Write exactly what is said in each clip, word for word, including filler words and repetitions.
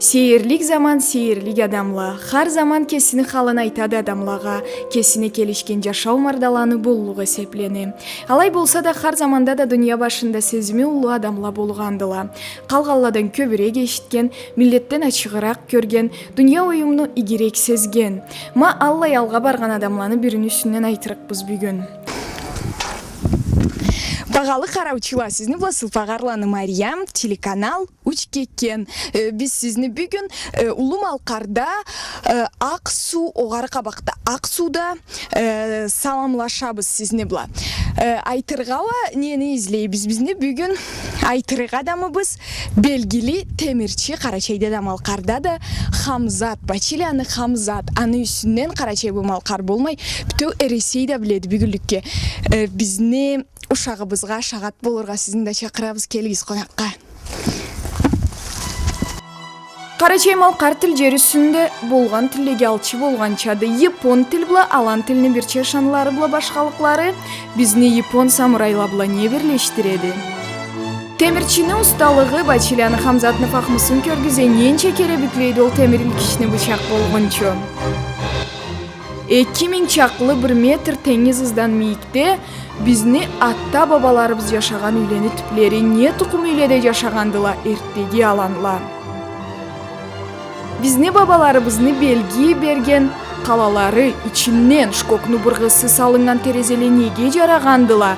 Сейирлик заман, сейирлик адамла. Хар заман кесини халын айтады адамлагъа, кесине келишген джашау мардаланы боллукъ эсеплене. Алай болса да, хар заманда да дуния башында сезими уллу адамла болгъандыла. Къалгъанладан кёбюрек эшитген, миллетден ачыгъыракъ кёрген, дуния оюмну игирек сезген. Ма аллай алгъа баргъан адамланы бирини юсюнден айтырыкъбыз бюгюн. Багъалы къараучула, сизни бла Сылпагъарланы Мариям, телеканал Учкекен. Э, биз сизни бюгюн, э, Уллу Малкъарда, э, Акъ суу, огъары къабакъда Акъ сууда, э, саламлашабыз сизни бла. Э, айтыргъа уа нени излейбиз? Бизни бюгюн айтырыкъ адамыбыз белгили темирчи, Къарачайда да, Малкъарда да, Хамзат, Бачиланы Хамзат. Аны юсюнден Къарачай бла Малкъар болмай, бютеу Эресей да биледи бюгюнлюкге. Э, бизни ушагъыбызгъа шагъат болургъа сизни да чакъырабыз, келигиз къонакъгъа. Къарачай-малкъар тил джер юсюнде болгъан тиллеге алчы болгъанчады. Япон тил бла алан тилни бирча ышанлары бла башхалыкълары, бизни япон самурайла бла не бирлешдиреди? Темирчини усталыгъы, Бачиланы Хамзатны фахмусун кёргюзе, ненча кере бюклейди ол темир илкични бычакъ болгъунчу. Эки минг чакълы бир метр тенгиз ыздан мийикде бизни ата-бабаларыбыз джашагъан юйлени тюплери, не тукъум юйледе джашагъандыла эрттеги аланла. Бизни бабаларыбызны белги берген къалалары, ичинден шкокну быргъысы салыннган терезеле неге джарагъандыла?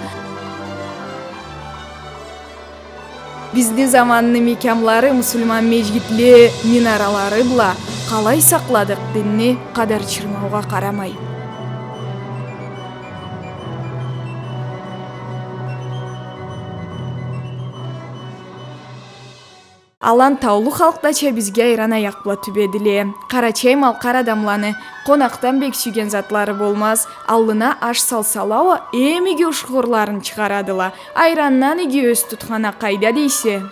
Бизни заманны мекямлары, муслиман межгитле минаралары бла къалай сакъладыкъ динни къадар чырмаугъа къарамай. Алан таулу халкъдача бизге айран аякъ бла тюбедиле. Къарачай-малкъар адамланы къонакъдан бек сюйген затлары болмаз. Аллына аш салсала уа, эм иги ушхурларын чыгъарадыла. Айрандан иги ёз тутхан а къайда дейсе?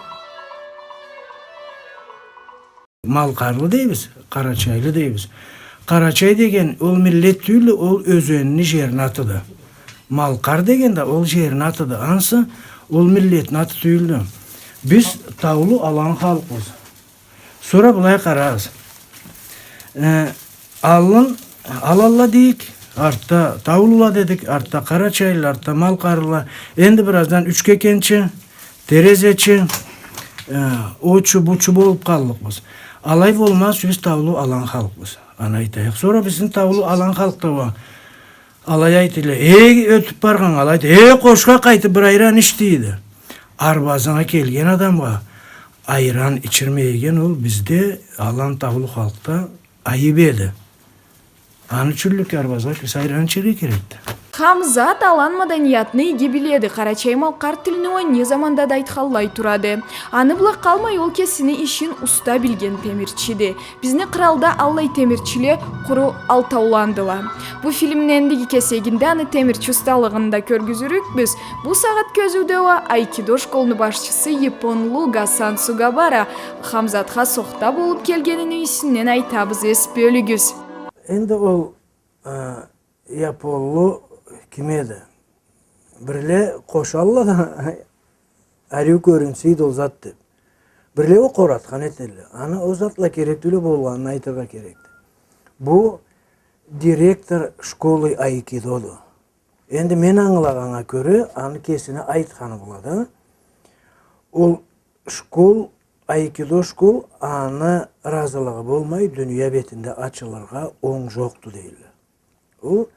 Малкъарлы дейбиз, къарачайлы дейбиз. Къарачай деген ол миллет тюйюлдю, ол ёзенни, жерни атыды. Малкъар деген да ол жерни атыды. Ансы ол миллетни аты тюйюлдю. Биз таулу алан халкъбыз. Сора былай къарагъыз. Э, аллын аланла дейик, артда таулула дедик, артда къарачайлыла, артда малкъарлыла. Энди бираздан Учкекенчи, Терезечи, э, очу, бучу болуп къаллыкъбыз. Алай болмаз, биз таулу алан халкъбыз. Аны айтайыкъ. Сора бизни таулу алан халкъда уа алай айтыла, эй, ётюп баргъан, алай айт, эй, къошха къайтып бир айран ич, дейди. Арбазына келген адамгъа айран ичирмейген ол бизде, алан таулу халкъда айып эди. Аны ючюнлюкге арбазгъа кирсе айран ичерге керекди. Хамзат алан маданиятны иги биледи, къарачай-малкъар тилни уа не заманда да айтханлай турады. Аны бла къалмай, ол кесини ишин уста билген темирчиди. Бизни къралда аллай темирчиле къуру алтауландыла. Бу фильмни эндиги кесегинде аны темирчи усталыгъын да кёргюзюрюкбюз. Бу сагъат кёзюуде уа айкидо школну башчысы японлу Гасан Сугабара Хамзатха сохта болуп келгенини юсюнден айтабыз, эс бёлюгюз. Энди ол, а, японлу ким эди? Бирле къошалла да, ариу кёрюнсейди ол зат деп. Бирле уа къоратхан этелле. Аны ол затла керек тюйюл болгъанын айтыргъа керекди. Бу директор школы айкидоду. Энди мен ангылагъаннга кёре, аны кесини айтханы бла да, ол школ, айкидо школ, аны ыразылыгъы болмай, дуния бетинде ачылыргъа онг жокъду дейле. Ол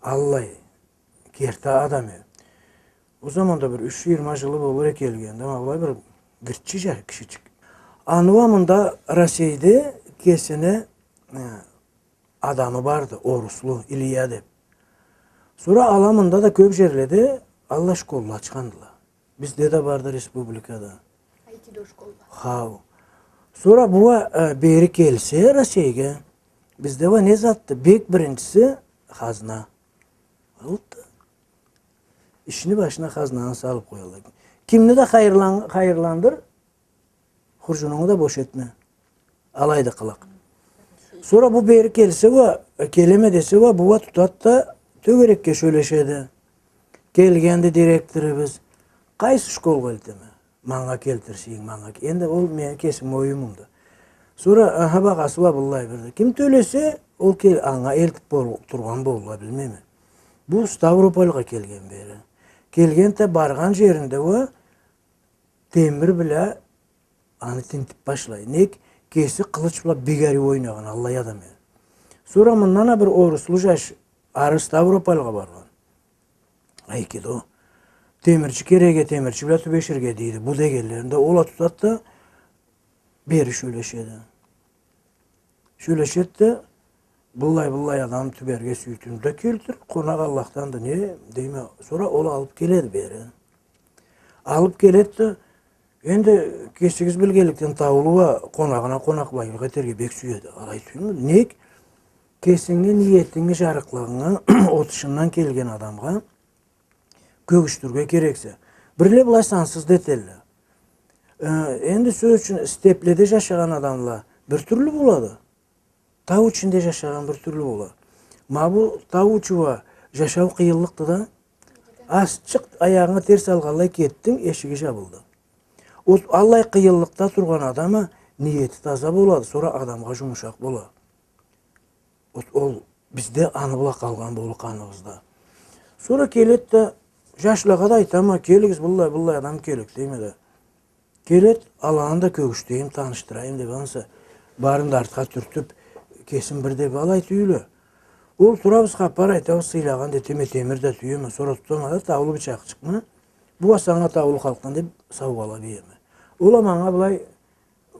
аллай керти адам эди. Ол заманда бир юч жыйырма жылы болур эди келгенде, ма былай бир гитче кишичик. Аны уа мында Россейде кесини, э, адамы барды, оруслу, Илья деп. Сора ала мында да кёп жерледе аллай школла ачхандыла. Бизде да барды республикада. Айкидо школла. Хау. Сора бу уа, э, бери келсе Россейге, бизде уа не затды? Бек биринчиси хазна. Алды. Ишни башына хазнаны салып къоялла. Кимни да хайырлан-, хайырландыр, хуржунунгу да бош этме. Алайды къылыкъ. Сора бу бери келсе уа, э, келеме десе уа, бу уа тутады да тёгерекге сёлешеди. Келгенди директорубуз. Къайсы школгъа элтеме? Манга келтирсенг, манга ке-, энди ол мени кесими оюмумду. Сора, аха, багъасы уа быллай бирди. Ким тёлесе, ол кел-, анга элтип бол-, тургъан болла, билмейме. Бу Ставропольгъа келген бери. Келген да баргъан жеринде уа темир бла аны тинтип башлай. Нек, кеси къылыч бла бек ариу ойнагъан, аллай адам эди. Сора мындан а бир оруслу жаш ары Ставропольгъа баргъан. Айкидо. Темирчи керекге, темирчи бла тюбеширге дейди. Бу дегенлеринде ол а тутады да, бери сёлешеди. Сёлешеди да, быллай, быллай адам тюберге сюйдюм да келтир, къонакъ Аллахданды, не дейме, сора ол алып келеди бери. Алып келеди да, энди кесигиз билгенликден, таулу уа къонагъына къонакъбайлыкъ этерге бек сюеди. Алай тюйюлмю? Нек, кесинги ниетинги, жарыкълыгъынгы отушундан келген адамгъа кёгюштюрге керексе. Бирле былай сансыз да этелле. Э, энди сёз ючюн, степледе жашагъан адамла бир тюрлю болады. Тау ичинде жашагъан бир тюрлю бола. Ма бу тау ичи уа жашау къыйынлыкъды да. Азчыкъ аягъынгы терс алгъанлай кетдинг, эшиги жабылды. Ол аллай къыйынлыкъда тургъан адам а ниети таза болады, сора адамгъа жумушакъ бола. Ол, ол бизде аны бла къалгъан болур къаныбызда. Сора келеди да, жашлагъа да айтама, келигиз, быллай, быллай адам келлик, дейме да. Келеди, аланы да кёгюштейим, танышдырайым деп, ансы барын да артха тюртюп, кесим бир деп алай тюйюле. Ол турабыз, хапар айтабыз, сыйлагъан да этеме, темир да тюеме, сора тутама да таулу бычакъчыкъны. Бу а санга, таулу халкъдан, деп, саугъалап иеме. Ол а манга былай,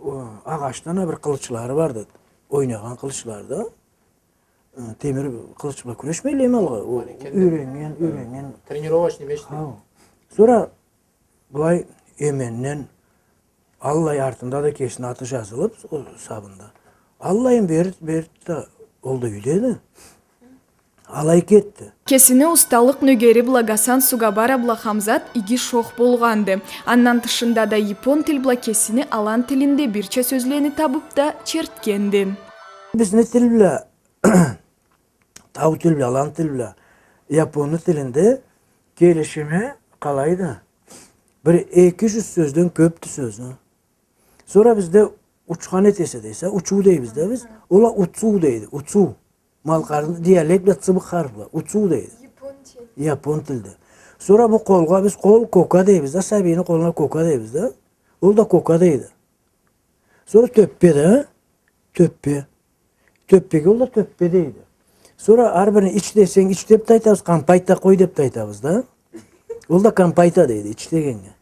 о, агъачдан а бир къылычлары барды, ойнагъан къылычлары да. Э, темир къылыч бла кюрешмейле эм алгъа. Ол юйреннген, юйреннген. Тренировочный меч. Хау. Сора былай эменден, аллай, артында да кесини аты жазылып, ол сабында. Аллайын берди, берди да, ол да юйдеди. Алай кетди. Кесини усталыкъ нёгери бла Гасан Сугабара бла Хамзат иги шох болгъанды. Андан тышында да япон тил бла кесини алан тилинде бирча сёзлени табып да чертгенди. Бизни тил бла, тау тил бла, алан тил бла японну тилинде келишими къалайды? Бир эки жюз сёзден кёпдю сёзю. Сора бизде учхан этесе десе, учуу дейбиз да биз. Ол а уцуу дейди, уцуу. Малкъарны диалект бла, цыбыкъ харф бла, уцуу дейди. Япон тил. Япон тилде. Сора бу къолгъа биз къол, кока дейбиз да, сабийни къолуна кока дейбиз да. Ол да кока дейди. Сора тёппе да, тёппе. Тёппеге ол да тёппе дейди. Сора ары бирин ич десенг, ич деп да айтабыз, кампайт да къой деп да айтабыз да. Ол да кампайта дейди, ич дегеннге.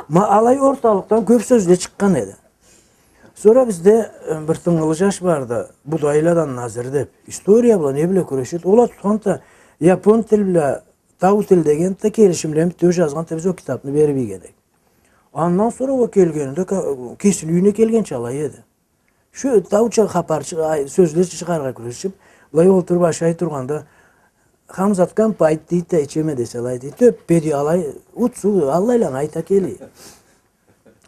Ма алай орталыкъдан кёп сёзле чыкъгъан эди. Сора бизде, э, бир тынгылы жаш барды, Будайладан Назир деп. История бла, не бла кюрешеди. Ол а тутханды да, япон тил бла тау тил дегенди да, келишимлени битеу жазгъанды да, биз ол китапны берип ийген эдик. Андан сора ол келгенинде ка-, кесини юйюне келгенча алай эди. Шу тауча хапарчы, ай, сёзле чыгъаргъа кюрешип, былай олтуруп ашай тургъанда, Хамзат кампайт дейди да, ичеме десе, алай дейди. Тёппе дей, алай, уцуу, аллайланы айта келе.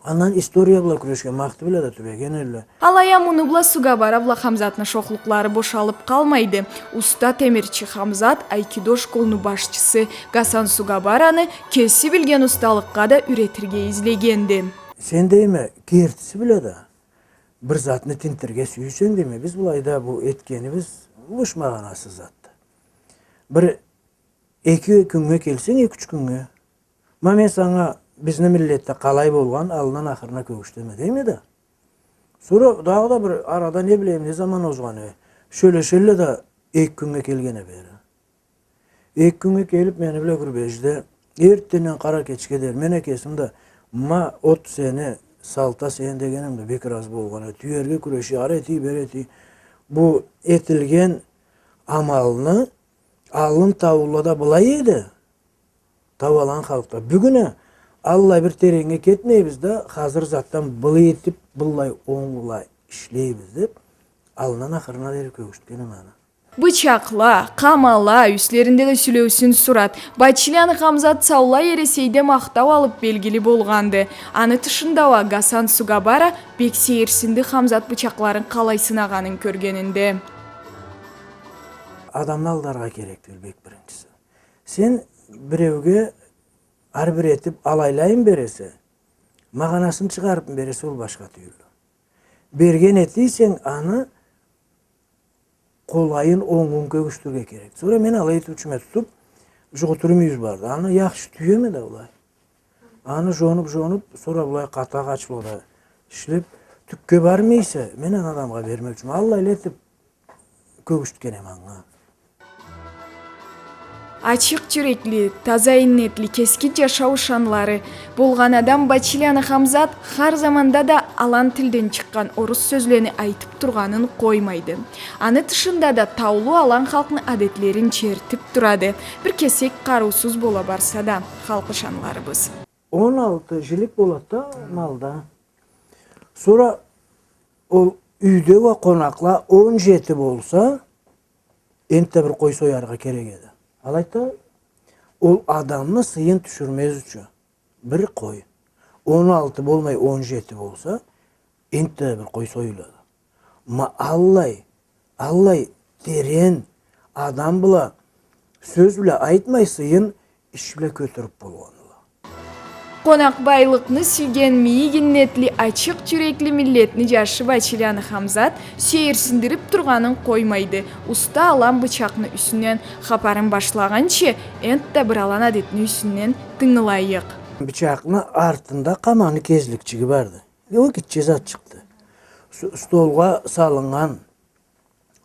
Андан история бла кюрешген, Махти бла да тюбеген эдиле. Алай а муну бла Сугабара бла Хамзатны шохлукълары бошалып къалмайды. Уста темирчи Хамзат айкидо школну башчысы Гасан Сугабараны кеси билген усталыкъгъа да юйретирге излегенди. Сен, дейме, кертиси бла да бир затны тинтирге сюйсенг, дейме, биз былайда бу этгенибиз буш магъанасыз затды. Бир эки кюннге келсенг, эки-юч кюннге. Ма мен санга бизни миллетде къалай болгъан, аллындан ахырына кёгюштеме, дейме да. Сора дагъыда бир арада, не билейим, не заман озгъаны, сёлешелле да эки кюннге келгенди бери. Эки кюннге келип, мени бла Гюрбежде, эртденден къара кечге дери, мен а кесим да, ма от сени, салта сени дегенимде, бек ыразы болгъан эди. Тюерге кюреши, ары этий, бери этий. Бу этилген амалны аллын таулулада былай эди. Тау алан халкъда. Бюгюн а аллай бир тереннге кетмейбиз да, хазыр затдан былай этип, быллай онглай ишлейбиз деп, аллындан ахырына дери кёгюштгенме аны. Бычакъла, къамала, юслеринде да сюлеусюн сурат. Бачиланы Хамзат саулай Эресейде махтау алып белгили болгъанды. Аны тышында уа Гасан Сугабара бек сейирсинди Хамзат бычакъларын къалай сынагъанын кёргенинде. Адамны алдаргъа керек тюйюл, бек биринчиси. Сен биреуге ары бир этип алайлайын бересе, магъанасын чыгъарып бересе, ол башха тюйюл. Берген эте эсенг, аны къолайын, онгун кёгюшдюрюрге керек. Сора мен алай этиучюме тутуп, жугъутурум юз барды. Аны яхшы тюеме да былай. Аны жонуп-жонуп, сора былай къаты агъач бла да ишлеп, тюкге бармай эсе, мен аны адамгъа бермеучюме. Аллай элтип кёгюштгенем анга. Ачыкъ жюрекли, таза иннетли, кескин жашау ышанлары болгъан адам Бачиланы Хамзат хар заманда да алан тилден чыкъгъан орус сёзлени айтып тургъанын къоймайды. Аны тышында да таулу алан халкъны адетлерин чертип турады. Бир кесек къарыусуз бола барса да, халкъ ышанларыбыз. Он алты жилик болады да малда. Сора ол юйде уа къонакъла он жети болса, энтда бир къой сояргъа керек эди. Алайды да, ол адамны сыйын тюшюрмез ючюн бир къой. Он алты болмай, он жети болса, энтда бир къой союлады. Ма аллай, аллай терен адам бла, сёз бла айтмай, сыйын иш бла кётюрюп болгъандыла. Къонакъбайлыкъны сюйген мийик иннетли, ачыкъ жюрекли миллетни жашы Бачиланы Хамзат сейирсиндирип тургъанын къоймайды. Уста алан бычакъны юсюнден хапарын башлагъынчы, энтда бир алан адетни юсюнден тынгылайыкъ. Бычакъны артында къаманы кезликчиги барды. Ол гитче затчыкъды. С-, столгъа салыннган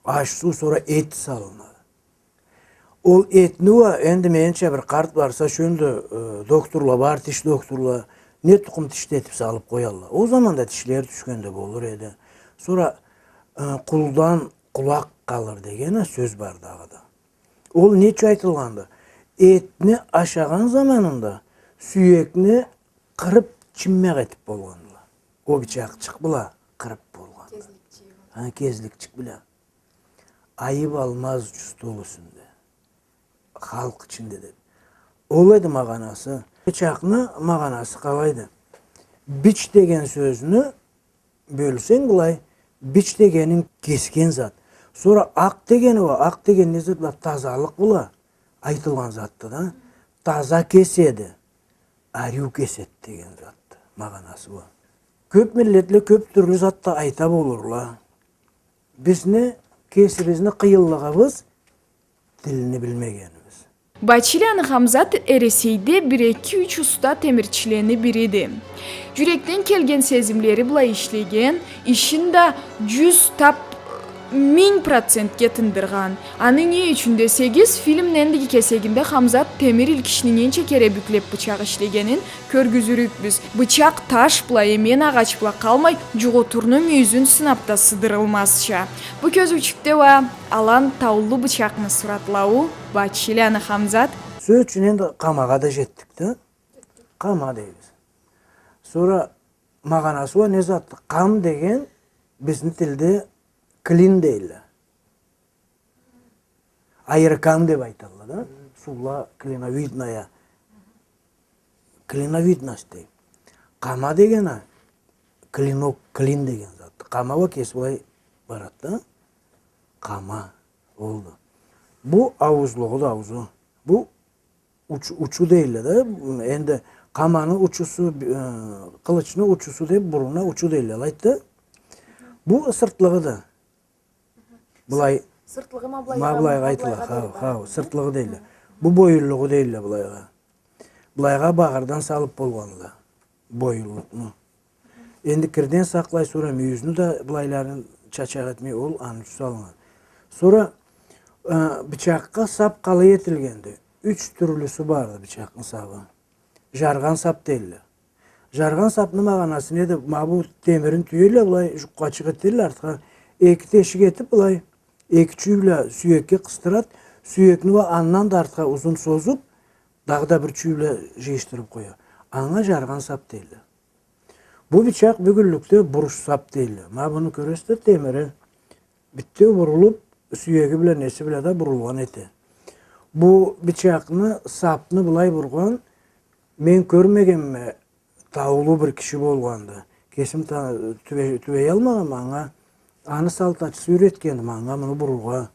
аш-суу, сора эт салынады. Ол этни уа, энди менича, бир къарт барса, шёндю, э, докторла бар, тиш докторла, не тукъум тишди этип салып къоялла. Ол заманда тишлери тюшген да болур эди. Сора, э, къулдан къулакъ къалыр деген а сёз бар дагъыда. Ол не ючюн айтылгъанды? Этни ашагъан заманында сюекни къырып, чиммакъ этип болгъандыла. Ол бычакъчыкъ бла къырып болгъанды. Кезликчик. Ха, кезликчик бла. Айып алмаз ючюн стол юсюнде. Халкъ ичинде деп. Ол эди магъанасы. Бычакъны магъанасы къалайды? Бич деген сёзню бёлсенг былай, бич дегенинг кесген зат. Сора акъ дегени уа, акъ деген не зат бла? Тазалыкъ бла айтылгъан затды да. Таза кеседи, ариу кеседи деген затды магъанасы уа. Кёп миллетле кёп тюрлю зат да айта болурла. Бизни, кесибизни къыйынлыгъыбыз тилни билмегенибиз. Бачиланы Хамзат Эресейде бир эки-юч уста темирчилени бириди. Жюрекден келген сезимлери бла ишлеген, ишин да жюз тап минг процентге тындыргъан. Аны не ючюн десегиз, фильмни эндиги кесегинде Хамзат темир илкични ненча кере бюклеп бычакъ ишлегенин кёргюзюрюкбюз. Бычакъ таш бла, эмен агъач бла къалмай, жугъутурну мюйюзюн сынап да сыдырылмазча. Бу кёзюучюкде уа алан таулу бычакъны суратлауу Бачиланы Хамзат. Сёз ючюн энди къамагъа да жетдик да. Къама дейбиз. Сора магъанасы уа не затды? Къам деген бизни тилде клин дейле. Айыркъам деп айталла да. Суула клиновидная. Клиновидность дей. Къама деген а, клинок, клин деген зат. Къама уа кеси былай барад да. Къама. Олду. Бу ауузлугъуду, ауузу. Бу учу, учу дейле да. Энди къаманы учусу, э, къылычны учусу деп, бурунуна учу дейле, алайды да. Бу сыртлыгъыды. Былай. Сыртлыгъы ма былайгъа, ма былайгъа айтыла, хау, хау, сыртлыгъы дейле. Бу боюнлугъу дейле былайгъа. Былайгъа багъырдан салып болгъанла боюнлукъну. Энди кирден сакълай, сора мюйюзню да былайларын чачакъ этмей, ол аны ючюн салыннган. Сора, э, бычакъгъа сап къалай этилгенди? Юч тюрлюсю барды бычакъны сабы. Жаргъан сап дейле. Жаргъан сапны магъанасы неди? Ма бу темирни тюелле, былай жукъгъачыкъ этелле артха. Эки тешик этип былай, эки чюй бла сюекге къыстырад, сюекни уа андан да артха узун созуп, дагъыда бир чюй бла жыйышдырып къоя. Анга жаргъан сап дейле. Бу бычакъ бюгюнлюкде буруш сап дейле. Ма буну кёресиз да, темири. Битеу бурулуп, сюеги бла, неси бла да бурулгъан эте. Бу бычакъны, сапны былай бургъан, мен кёрмегенме, таулу бир киши болгъанды. Кесим та-, тюбе-, тюбеялмагъанма анга, аны салтачысы юйретгенди манга муну бурургъа.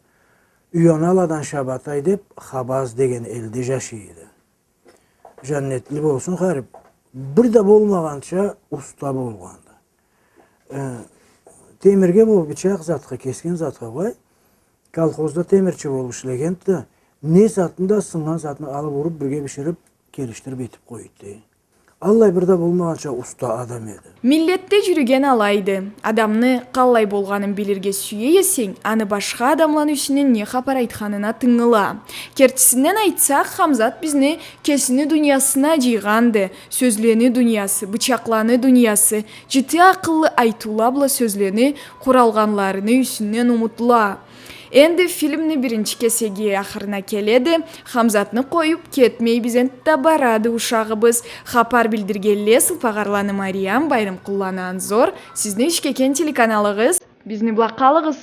Уяналадан Шабатай деп, Хабаз деген элде жашай эди. Жаннетли болсун харип, бир да болмагъанча уста болгъанды. Э, Темирге бу бычакъ затха, кесген затха, уой. Колхозда темирчи болуп ишлегенди да, не затны да, сыннган затны алып уруп, бирге биширип, келишдирип этип къоюуду. Аллай бир да болмагъанча уста адам эди. Миллетде джюрюген алайды. Адамны къаллай болгъанын билирге сюе эсенг, аны башха адамланы юсюнден не хапар айтханына тынгыла. Кертисинден айтсакъ, Хамзат бизни кесини дуниясына джыйгъанды. Сёзлени дуниясы, бычакъланы дуниясы, джити акъыллы айтыула бла сёзлени къуралгъанларыны юсюнден умутла. Энди фильмни биринчи кесеги ахырына келеди. Хамзатны къоюп кетмейбиз, энтда барады ушагъыбыз. Хапар билдиргенле Сылпагъарланы Мариям, Байрамкъулланы Анзор, сизни Ючкекен телеканалыгъыз. Бизни бла къалыгъыз.